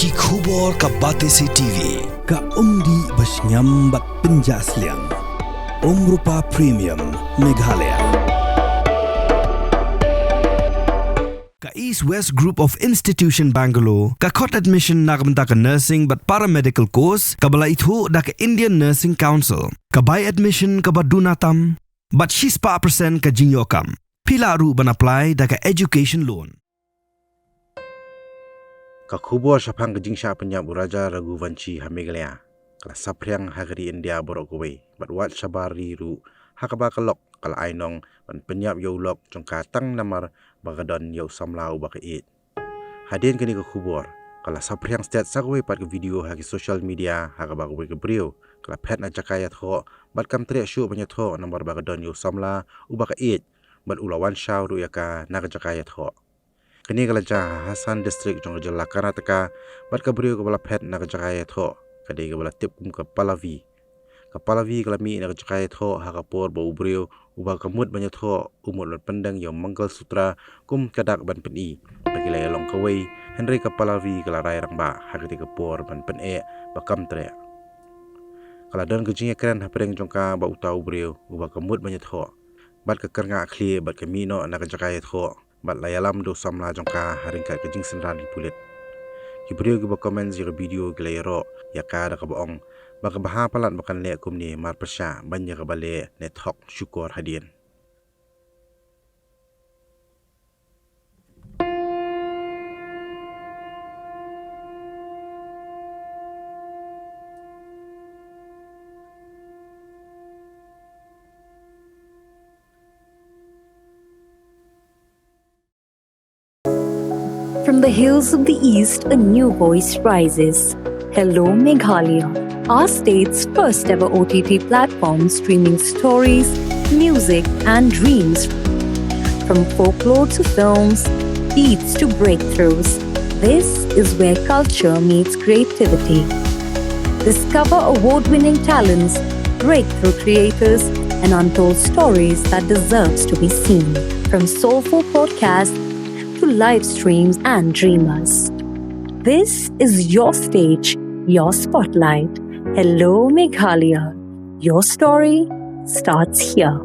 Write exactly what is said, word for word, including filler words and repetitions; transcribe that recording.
Ki khubor ka Batesi T V. Ka umdih ba shngiam bad pynjah sliang. Umrupa Premium, Meghalaya. Ka East West Group of Institution Bangalore ka khot admission na ka bynta ka nursing bad paramedical course kaba la ithuh da ka Indian Nursing Council. Ka bai admission kaba duna tam bad shispah percent ka jingïoh kam. Phi lah ruh ban apply da ka education loan. Ka khubor shaphang ka jingshah pynïap u Raja Raghuvanshi ha Meghalaya ka la saphriang ha ka ri India baroh kawei bad wat shabar ri ruh, ha kaba ka lok ka la ai nong ban pynïap ïa u lok jong ka tang namar ba ka don ïa u samla uba ka ïeit. Hadien kane ka khubor ka la saphriang stet sa kawei pat ka video ha ki social media ha kaba kawei ka briew ka la phet na jaka ïathoh bad kam treh shuh ban ïathoh namar ba ka don ïa u samla uba ka ïeit bad u la wan shaw ruh ïa ka na ka jaka ïathoh. Kane ka la jia ha Hassan District jong ka jylla Karnataka bad ka briew kaba la phet na ka jaka ïathoh ka dei kaba la tip kum ka Pallavi. Ka Pallavi ka la mih na ka jaka ïathoh ha ka por ba u briew uba ka mut ban ïathoh u mut ban pyndeng ïa u Mangal Sutra kum ka dak ban pyni ba ki la ïalong kawei, hynrei ka Pallavi ka la rai rangbah ha katei ka por ban pyneh ba kam treh. Ka la don ka jingïakren hapdeng jong ka bad uta u briew uba ka mut ban ïathoh bad ka kyrngah khlieh bad ka mih noh na ka jaka ïathoh bad la ïalam da u samla jong ka ha ryngkat ka jingsynran ki pulit. Ki briew kiba comment ïa ka video ki la ïaroh ïa ka da kaba ong ba ka bha palat ba kan leh kumne mar pyrshah ban ïa kaba leh ne thok shukor hadien. From the hills of the East, a new voice rises. Hello, Meghalaya, our state's first ever O T T platform streaming stories, music, and dreams. From folklore to films, beats to breakthroughs, this is where culture meets creativity. Discover award winning talents, breakthrough creators, and untold stories that deserves to be seen. From soulful podcasts to live streams and dreamers. This is your stage, your spotlight. Hello, Meghalaya. Your story starts here.